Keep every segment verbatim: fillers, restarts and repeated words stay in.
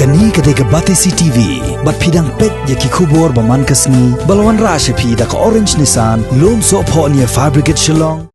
Kane ka dei ka Batesi T V, bad phi dang peit ïa ki khubor ba man ka sngi, ba la wanrah sha phi da ka Orange Nissan, Lumsohphoh near Fire Brigade Shillong.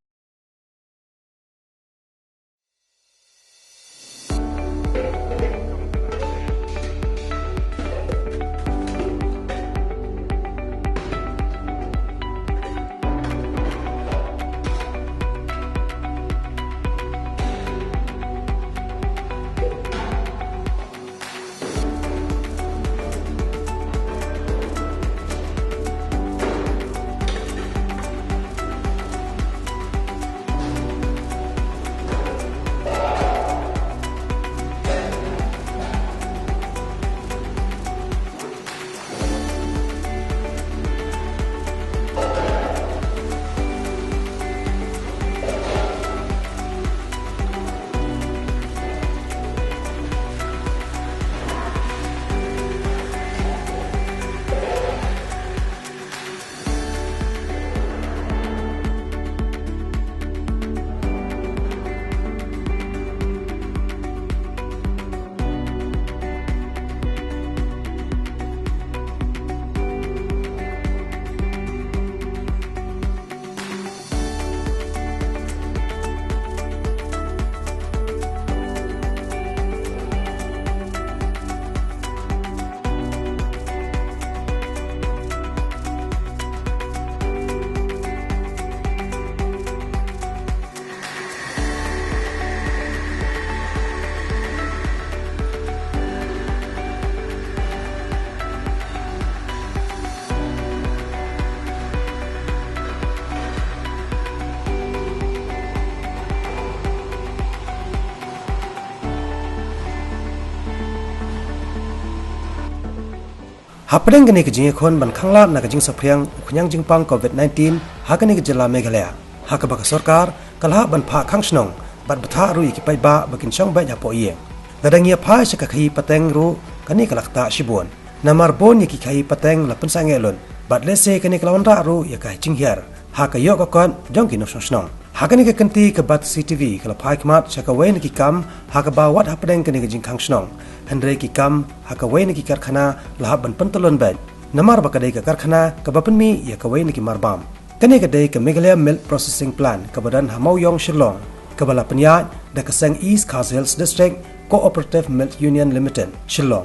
Hapdeng kane ka jingïakhun ban khanglad na ka jingsaphriang u khñiang jingpang COVID nineteen ha kane ka jylla Meghalaya, ha kaba ka sorkar ka la hap ban phah khang shnong bad bthah ruh ïa ki paidbah ba kin shong beit hapoh ïing. Lada ngi ïa phai sha ka khaïi pateng ruh kane ka la ktah shibun. Namar bun ïa ki khaïi pateng la pynsangeh lut bad lehse kane ka la wanrah ruh ïa ka jinghiar ha ka ïoh ka kot jong ki nongshong shnong. Ha kane ka kynti ka Batesi T V ka la phai khmat sha kawei na ki kam ha kaba wat hapdeng kane ka jingkhang shnong, hynrei ki kam ha kawei na ki karkhana la hap ban pyntyllun beit, namar ba ka dei ka karkhana kaba pynmih ïa kawei na ki marbam. Kane ka dei ka Meghalaya Milk Processing Plant kaba don ha Mawïong, Shillong, kaba la pynïaid da ka seng East Khasi Hills District Cooperative Milk Union Limited, Shillong.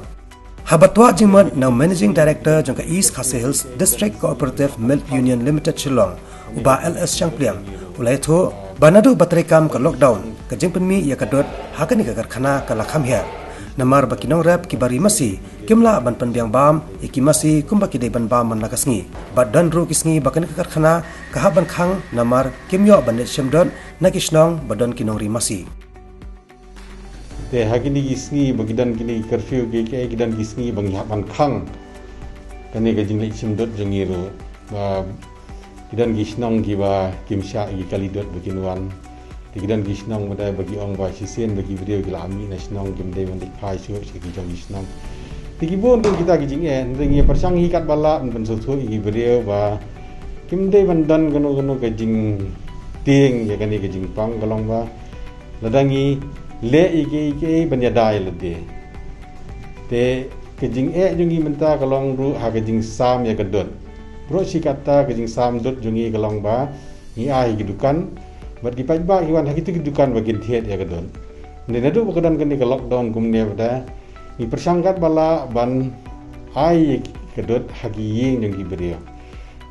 Haba twad jingmut na u Managing Director jong ka East Khasi Hills District Cooperative Milk Union Limited, Shillong, u Bah L S Shangpliang, u la ïathuh ba naduh ba treikam ka lockdown, ka jingpynmih ïa ka dud ha kane ka karkhana ka la kham hiar. Namar ba ki nongrep kiba ri masi kim lah ban pynbiang bam ïa ki masi kumba ki dei ban bam man la ka sngi. Bad don ruh ki sngi ba kane ka karkhana ka hap ban khang namar kim ïoh ban leit shim dud na ki shnong ba don ki nongri masi. Te ha kine ki sngi ba ki don kine ki curfew, ki, ki, ki don ki sngi ba ngi hap ban khang kane ka jingleit shim dud jong ngi ruh. Ba ki don ki shnong kiba kim shah ïa ki kali dud ba kin wan. Te ki don ki shnong ba dei ba ki ong ba shisien ba ki briew ki la mih na shnong, kim dei ban leit phai shuh sha ki jong ki shnong. Te ki bun ruh kita ki jingeh, hynrei ngi pyrshang hi katba lah ban pynsngewthuh ïa ki briew ba kim dei ban don kano kano ka jingtieng ïa kane ka jingpang, ka long ba lada ngi leh ïa kiei kiei ban ïada ïa lade. Te ka jingeh jong ngi mynta ka long ruh ha ka jingsam ïa ka dud. Baroh shi katta ka jingsam dud jong ngi ka long ba ngi ai ha ki dukan, bad ki paidbah ki wan ha kito ki dukan ba kin thied ïa ka dud. Hynrei naduh ba ka don kane ka lockdown kumne pat, ngi pyrshang katba lah ban ai ïa ka dud ha ki ïing jong ki briew.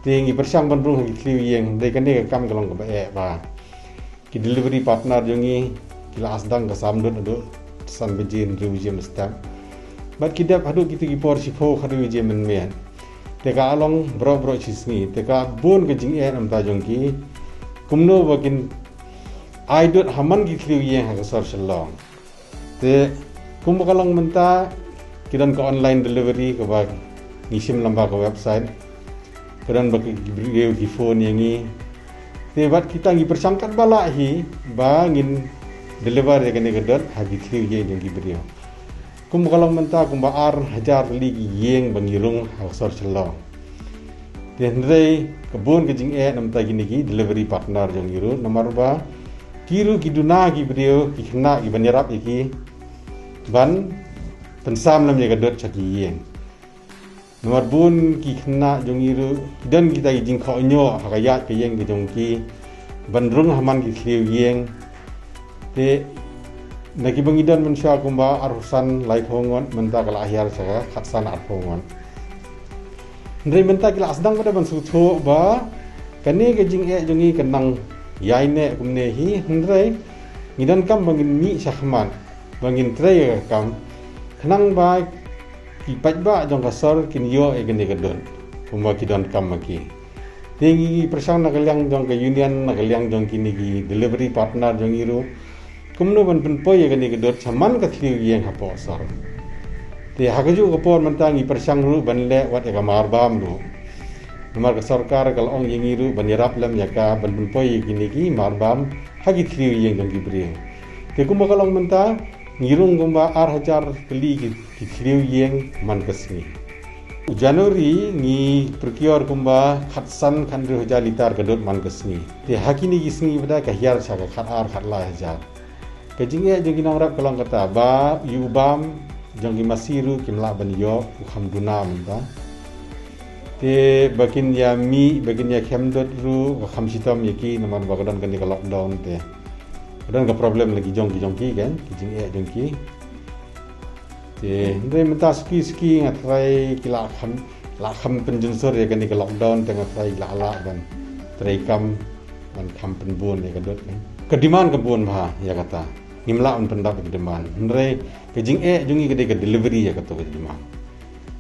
Te ngi pyrshang ban rung ha ki thliew ïing, hynrei kane ka kam ka long kaba eh ba ki delivery partner jong ngi ki la sdang ka sam dud haduh san baje, hynriew baje mynstep. Bad ki dep haduh kito ki por shiphew, khatwei baje mynmiet. Te ka long baroh baroh shi sngi. Te ka bun ka jingeh na bynta jong ki. Kumno ba kin ai dud ha man ki thliew ïing ha ka sor Shillong. Te kumba ka long mynta, ki don ka online delivery kaba ngi shim lyngba ka website. Ka don ba ki briew ki phone ïa ngi. Te bad kita ngi pyrshang katba lah hi ba ngin deliver ïa kane ka dud ha ki thliew ïing jong ki briew. Kumba ka long mynta kumba ar hajar tylli ki ïing ba ngi rung ha ka sor Shillong. Te hynrei ka bun ka jingeh na bynta kine ki delivery partner jong ngi ruh, namar ba ki ruh ki duna ki briew, ki khynnah kiban ïarap ïa ki ban pynsam lem ïa ka dud sha ki ïing. Namar bun ki khynnah jong ngi ruh ki don kita ki jingkhoh ñiuh ha ka ïaid ka ïeng ka jong ki ban rung ha man ki thliew ïeng. Te na kiba ngi don mynshuwa kumba arphew san laiphew ngut, mynta ka la hiar sha ka khatsan arphew ngut. Hynrei mynta ki la sdang pat ban sngewthuh ba kane ka jingeh jong ngi ka nang ïaineh kumne hi, hynrei ngi donkam ba ngin mih shakhmat, ba ngin trei ïa ka kam khnang ba ki paidbah jong ka sor kin ïoh ïa kane ka dud kumba ki donkam ma ki. Te ngi pyrshang na ka liang jong ka union, na ka liang jong kine ki delivery partner jong ngi ruh, kumno ban pynpoi ïa kane ka dud sha man ka thliew ïeng hapoh sor. Te ha kajuh ka por mynta ngi pyrshang ruh ban leh wat ïa ka marbam ruh. Namar ka sorkar ka la ong ïa ngi ruh ban ïarap lem ïa ka ban pynpoi ïa kine ki marbam ha ki thliew ïeng jong ki briew. Te kumba ka long mynta, ngi rung kumba ar hajar tylli ki, ki thliew ïeng man ka sngi. U January ngi procure kumba khatsan khathynriew hajar litar ka dud man ka sngi. Te ha kine ki sngi pat ka hiar sha ka khatar khatlai hajar. Ka jingeh jong ki nongrep ka long kata ba ïa u bam jong ki masi ruh kim lah ban ïoh, u kham duna mynta. Te ba kin ïa mih, ba kin ïa khem dud ruh ka kham shitom ïa ki namar ba ka don kane ka lockdown te. Ka don ka problem la ki jong ki jong ki kan, ki jingeh jong ki. Te hynrei mynta suki suki nga tharai ki la kham, la kham pynjunsur ïa kane ka lockdown te nga tharai ki la lah ban trei kam ban kham pynbun ïa ka dud kan. Ka demand ka bun bha ïa kata. Ngim lah ban pyndap ïa ka demand. Hynrei ka jingeh jong ngi ka dei ka delivery ïa kato ka demand.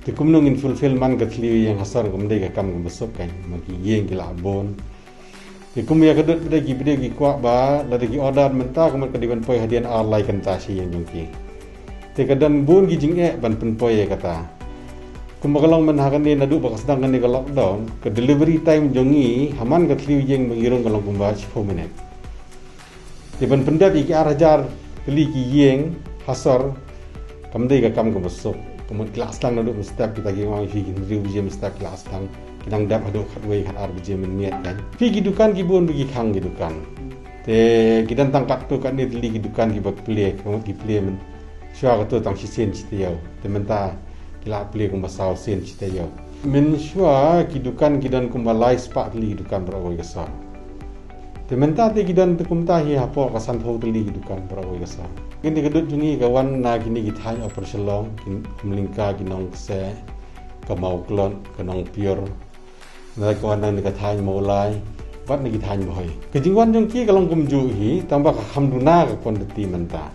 Te kumno ngin fulfill man ka thliew ïeng ha sor, kam dei ka kam kaba suk kan. Ma ki ïeng ki la bun. Te kum ïa ka dud pat ki briew ki kwah ba lada ki order mynta ka mut ka dei ban poi hadien ar lai kynta sha ïing jong ki. Te ka don bun ki jingeh ban pynpoi ïa kata. Kumba ka long mynta ha kane naduh ba ka sdang kane ka lockdown, ka delivery time jong ngi ha man ka thliew ïeng ba ngi rung ka long kumba shiphew minit. Te ban pyndep ïa ki ar hajar tylli ki ïeng ha sor, kam dei ka kam kaba suk. Ka mut ki la sdang naduh mynstep, kita ki ong phi ki hynriew baje mynstep ki la sdang. Ki dang dep haduh khatwei khatar baje mynmiet kan. Phi ki dukan ki bun ba ki khang ki dukan. Te ki don tang katto katne tylli ki dukan kiba plie, ka mut ki plie mynshuwa kato tang shisien shi taïew. Te mynta ki la plie kumba saw sien shi taïew. Mynshuwa ki dukan ki don kumba lai spah tylli ki dukan baroh kawei ka sor. Te mynta te ki don te kumta hi hapoh ka sanphew tylli ki dukan baroh kawei ka sor. Kine ka dud jong ngi ka wan na kine ki thaiñ Upper Shillong, ki Umlyngka, ki Nongkseh, ka Mawklod, ka Nongpyiur. Na ka wan na ka thaiñ Mawlai bad na ki thaiñ Bhoi. Ka jingwan jong ki ka long kumjuh hi, tang ba ka kham duna ka quantity mynta.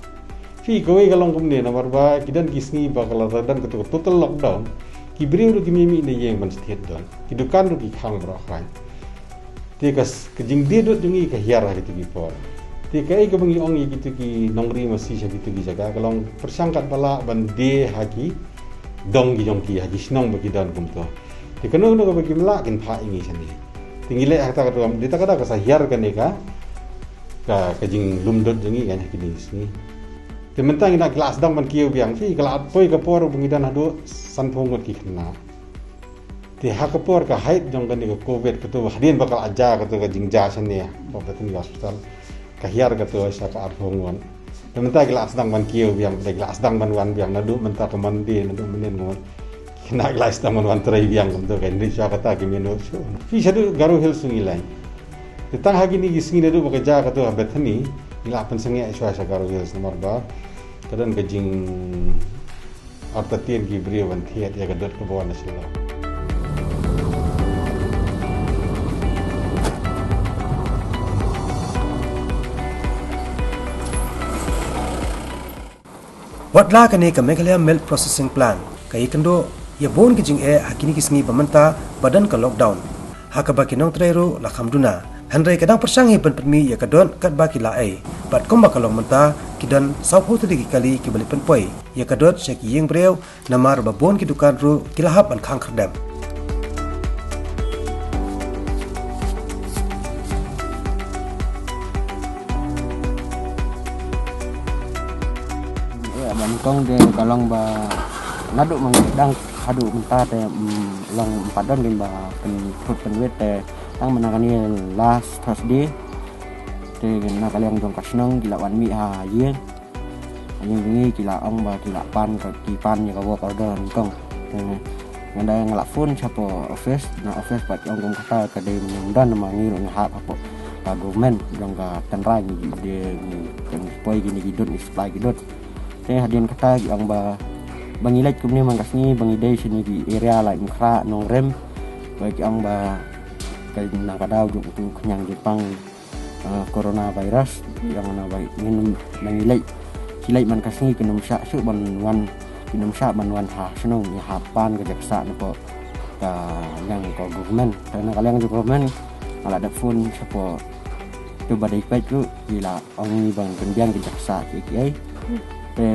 Phi kawei ka long kumne namar ba ki don ki sngi ba ka la don kato ka total lockdown. Ki briew ruh kim ïa mih na ïing ban thied don. Ki dukan ruh ki khang baroh khaiñ. Te ka s-, ka jingdie dud jong ngi ka hiar ha kito ki por. Te kaei kaba ngi ong ïa kito ki nongri masi sha kito ki jaka ka long pyrshang katba lah ban die ha ki dong ki jong ki, ha ki shnong ba ki don kumto. Te kano kano kaba kim lah kin phah ïa ngi shane. Te ngi leh ha kata ka rukom, te kata ka sa hiar kane ka, ka, ka jinglum dud jong ngi kan ha kine ki sngi. Te mynta ngi la, ki la sdang ban kiew biang, phi, ka la poi ka por ba ngi don haduh sanphew ngut ki khynnah. Te ha ka por ka height jong kane ka covid kato, hadien ba ka la jia kato ka jingjia shane ha Bethany Hospital, ka hiar kato sha ka arphew ngut. Te mynta ki la sdang ban kiew biang, te ki la sdang ban wan biang naduh mynta ka Monday, naduh mynnin ngut. Ki khynnah ki la sdang ban wan trei biang kumto, ka hynrei sha kata ki mih noh shuh. Phi, shaduh Garo Hills ngi leit. Te tang ha kine ki sngi naduh ba ka jia kato ha Bethany, ngi la pynsangeh shuwa sha Garo Hills namar ba ka don ka jing artatien ki briew ban thied ïa ka dud kaba wan na Shillong. Wat la kane ka Meghalaya Milk Processing Plant ka ïakynduh ïa bun ki jingeh ha kine ki sngi ba mynta ba don ka lockdown. Ha kaba ki nongtrei ruh la kham duna. Hynrei ka dang pyrshang hi ban pynmih ïa ka dud katba ki la ei. Bad kumba ka long mynta, ki don sawphew tylli ki kali kiba leit pynpoi ïa ka dud sha ki ïing briew, namar ba bun ki dukan ruh ki la hap ban khang khyrdep. Ïa, ba nyngkong te ka long ba naduh ma ngi dang haduh mynta te, mm, long ym pat don kein ba pynthut pynwit te tang mynta kane last Thursday. Te na ka liang jong ka shnong ki la wan mih ha ïing. Ngi ngi ki la ong ba ki la pan ka, ki pan ïa ka work order nyngkong. Nga da nga la phone shapoh office, na office pat ki ong kum kata ka dei mynta namar ngi ruh ngi hap hapoh ka government jong ka tynrai ngi dei ngi poi kine ki dud, ngi supply ki dud. Te hadien kata ki ong ba ba ngi leit kumne man ka sngi ba ngi dei shane ki area like Nongkhrah, Nongrim. Ba ki ong ba ka nang ka daw jong utu khñiang jingpang, ah, coronavirus, ïa nga na ba ngin na ngi leit, ki leit man ka sngi kin ym shah shuh ban wan, kin ym shah ban wan ha shnong, ïa ha pan ka jaka sah na ko ka liang ko government. Te na ka liang jong government nga la dep phone shapoh tu ba dei peit ruh ki la ong ngi ban pynbiang ki jaka sah ki ki ai. Te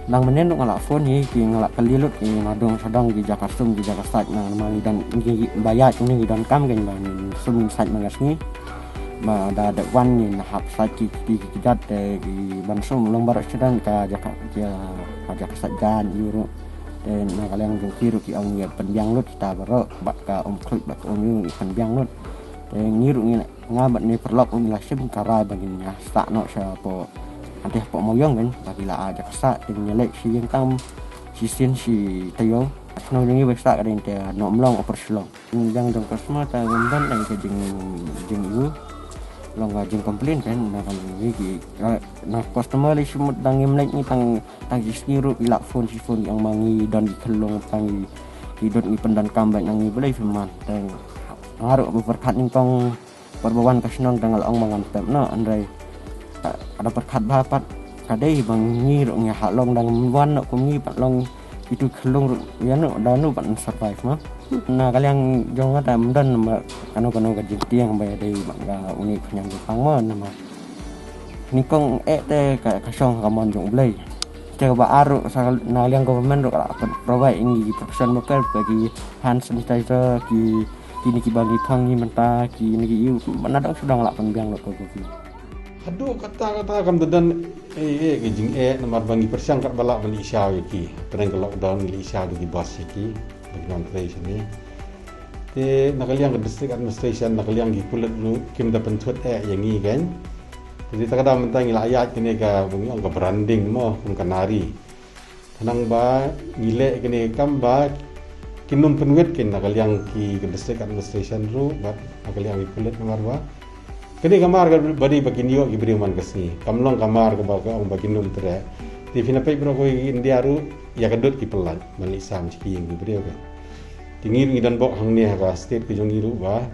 nang mynnin ruh nga la phone hi ki, nga la kylli lut ki na dong sha dong ki jaka sum ki jaka sait, nang ma ngi don ngi ba ïaid ngi don kam, ki ba ngi sum ngi sait man ka sngi. Ba da dep wan ngi na hap sait ki ki ki jat, te ki ban sum long baroh sha dong ka jaka, ka jaka sait jan ïu ruh. Te na ka liang jong ki ruh ki ong ngi pynbiang lut kita baroh, bad ka um khluit bad ka um ïu ngi pynbiang lut. Te ngi ruh ngi nga bad ne paralok um la shim ka rai ba ngin ïa sah noh shapoh hangtei hapoh Mawïong kan, ba ki la ai jaka sah, te ngi leit shi ïing tam shisien shi taïew. Shnong jong ngi ba sah ka dei te Nongmlong Upper Shillong. Jong jong customer ta ban ban ai ka jing jing ïu long ka jing complain kan, na kan ngi ki, na customer lei shi mut dang ngim leit ngi tang tang shi sngi ruh ki la phone shi phone ki ong ma ngi don ki khyllung tang ki dot ngi pyndonkam bad nang ngi balei phi man. Tang nga ruh ba pyrkhat nyngkong pat ba wan ka shnong dang la ong ba ngan pep noh, hynrei ka da pyrkhat ba pat ka dei ba ngi ruh ngi ha long dang wan noh kum ngi pat long itu khyllung ruh ïa noh da noh pat survive ma. Na ka liang jong nga ta ym don ma kano kano ka jingtieng ba dei ba ka uni khñiang jingpang ma, namar nyngkong eh te ka ka shong ka mon jong U Blei. Te ba ar ruh sa na ka liang government ruh ka la provide ïa ngi ki protection ba ki hand sanitizer ki kine kiba ngi thang ngi mynta, kine ki ïu, na dang shu dang lah pynbiang lut ka kopi. Haduh kata kata kam da don eh eh ka jingeh namar ba ngi pyrshang kat ba lah ban ïa shaw ïa ki. Pyrshang ka lockdown ngi ïa shaw da ki bus ïa ki. Ba ki nongtrei shane. Te na ka liang ka district administration, na ka liang ki pulit ruh kim da pynthut eh ïa ngi kan. Te ta ka dang mynta ngi la ïaid kane ka, ba ngi ong ka branding mo, kum ka nari. Khnang ba ngi leh kane kam ba kin ym pynwit kin na ka liang ki, ka district administration ruh bad na ka liang ki pulit namar ba kane ka mar ka ba dei ba kin ïoh ki briew man ka sngi. Kam long ka mar kaba ka ong ba kin ym treh. Te phi na peit baroh kawei ka India ruh ïa ka dud ki pyllait ban leit sam sha ki ïing ki briew ka. Te ngi ruh ngi don bok hangne ha ka state ka jong ngi ruh ba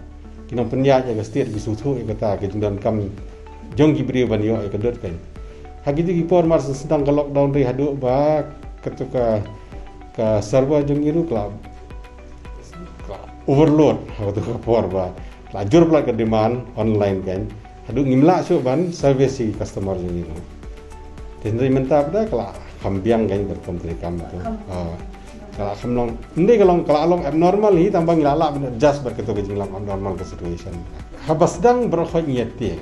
ki nongpynïaid ïa ka state ki sngewthuh ïa kata ka jingdonkam jong ki briew ban ïoh ïa ka dud kan. Ha kito ki por mar sdang ka lockdown te haduh ba kato ka, ka server jong ngi ruh ka la, ka la overload ha kato ka por ba ka la jur palat ka demand online kan. Haduh ngim lah shuh ban service ïa ki customer jong ngi ruh. Te hynrei mynta pat ka la kham biang kan, ka rukom treikam tu. Ah, ka la kham long, hynrei ka long, ka la long abnormal hi, tang ba ngi la lah ban adjust bad kato ka jinglang abnormal ka situation. Haba sdang baroh khoit ngi ïa tieng.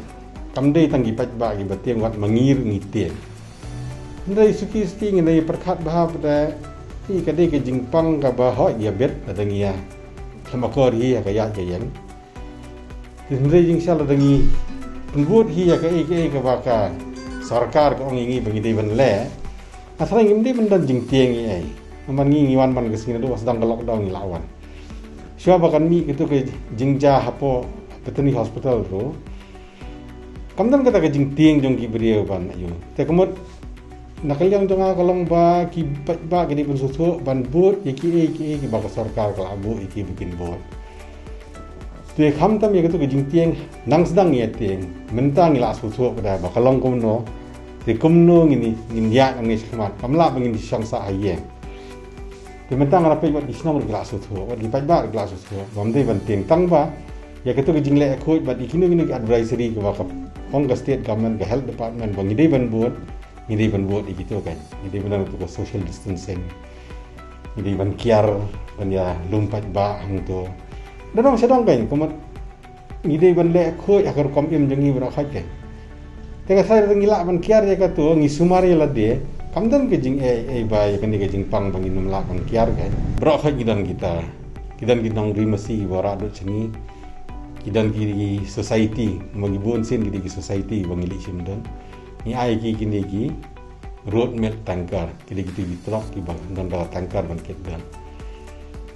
Kam dei tang ki paidbah kiba tieng, wat ma ngi ruh ngi tieng. Hynrei suki suki ngi dei pyrkhat bha pat, hi ka dei ka jingpang kaba hoi ïa bit, lada ngi ïa khlem akor hi ha ka ïaid ka ïeng. Te hynrei jingshisha lada ngi pynbud hi ïa kaei kaei kaba ka sorkar ka ong ïa ngi ba ngi dei ban leh, nga tharai ngim dei ban don jingtieng ei ei. Namar ngi ngi wan man ka sngi naduh ba sdang ka lockdown ngi la wan. Shuwa ba kan mih kato ka jingjia hapoh Bethany Hospital ruh, kam don kata ka jingtieng jong ki briew ban ïoh. Te ka mut na ka liang jong nga ka long ba ki paidbah ki dei ban sngewthuh ban bud ïa kiei kiei kiba ka sorkar ka la buh ïa ki ba kin bud. Te khamtam ïa kato ka jingtieng, nang sdang ïa tieng, mynta ngi la sngewthuh pat ba ka long kumno. Te kumno ngin, ngin ïaid nangne shakhmat, kam lah ba ngin shong sah ha ïing. Te mynta nga la peit wat ki shnong ruh ki la sngewthuh, wat ki paidbah ruh ki la sngewthuh, bym dei ban tieng tang ba ïa kato ka jingleh khuid bad ïa kino kino ki advisory kiba ka ong ka state government, ka health department ba ngi dei ban bud, ngi dei ban bud ïa kito kan. Ngi dei ban don kato ka social distancing. Ngi dei ban kiar ban ïa lum paidbah hangto. Da dang sha dang kan, ka mut ngi dei ban leh khuid ha ka rukom im jong ngi baroh khoit kan. Te nga sa ngi lah ban kiar ïa kato, ngi sumar ïa lade, kam don ka jingeh ei ei ba ïa kane ka jingpang ba ngin ym lah ban kiar kan. Baroh khoit ngi don kita, ki don ki nongri masi kiba rah dud sha ngi. Ki don ki society, ma ngi bun sien ki dei ki society ba ngi leit shim don. ngi ai ki kine ki road milk tanker, kine ki tu ki truck ki ba don da tanker ban kit don.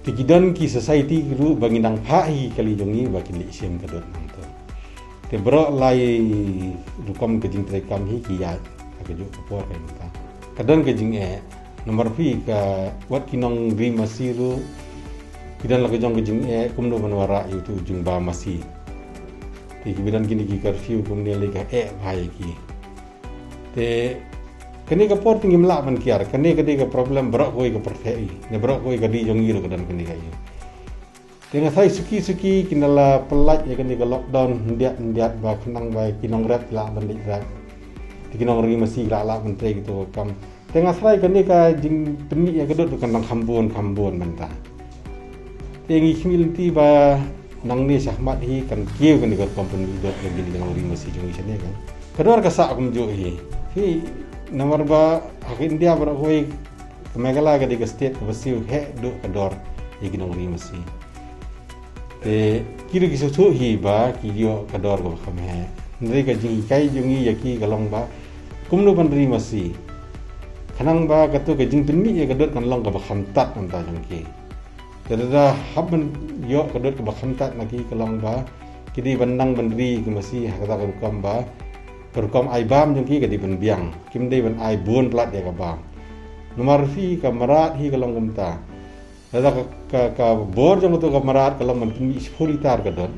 Te ki don ki society ki ruh ba ngi nang phah hi kali jong ngi ba kin leh shim ka dud nangto. Te baroh lai rukom ka jingtrei kam hi ki ïaid ha kajuh ka por ka mynta. Ka don ka jingeh, namar phi ka wat ki nongri masi ruh ki don la ka jong ka jingeh kumno ban wanrah ïa utu u jingba masi. Te ki ba don kine ki curfew kumne lei ka eh bha ïa ki. Te kane ka por te ngim lah ban kiar, kane ka dei ka problem baroh kawei ka pyrthei, ne baroh kawei ka ri jong ngi ruh ka don kane ka ïa. Te nga tharai suki suki kin da la pyllait ïa kane ka lockdown hyndiat hyndiat ba khnang ba ki nongrep ki lah ban leit rep, te ki nongri masi ki lah lah ban trei kito ka kam. Te nga tharai kane ka jingpynmih ïa ka dud ruh kan nang kham bun kham bun mynta. Te ngi khmih lynti ba nangne shakhmat hi kan kiew kane ka rukom pynmih dud na kine ki nongri masi jong ngi shane kan. Ka dor ka sah kumjuh hi. Phi, namar ba ha ka India baroh kawei ka Meghalaya ka dei ka state kaba siew heh duh ka dor ïa ki nongri masi. Te ki ruh ki sngewthuh hi ba ki ïoh ka dor kaba kham heh. Hynrei ka jinghikai jong ngi ïa ki ka long ba kumno ban ri masi, khnang ba kato ka jingpynmih ïa ka dud kan long kaba kham tad na bynta jong ki. Te lada hap ban ïoh ka dud kaba kham tad na ki ka long ba ki dei ban nang ban ri ki masi ha kata ka rukom ba ka rukom ai bam jong ki ka dei ban biang, kim dei ban ai bun palat ïa ka bam. Namar phi ka mrad hi ka long kumta. Lada ka, ka, ka bor jong kato ka mrad ka long ban pynmih shiphew litar ka dud,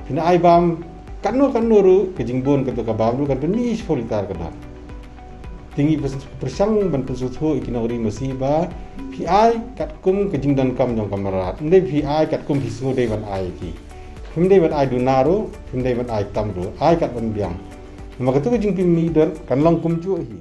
phin ai bam katno katno ruh, ka jingbun kato ka bam ruh kan pynmih shiphew litar ka dud. Te ngi pyrshang ban pynsngewthuh ïa ki nongri masi ba phi ai katkum ka jingdonkam jong ka mrad, ym dei phi ai katkum phi sngew dei ban ai ïa ki. Phim dei ban ai duna ruh, phim dei ban ai tam ruh, ai kat ban biang. Namar kato ka jingpynmih dud kan long kumjuh hi.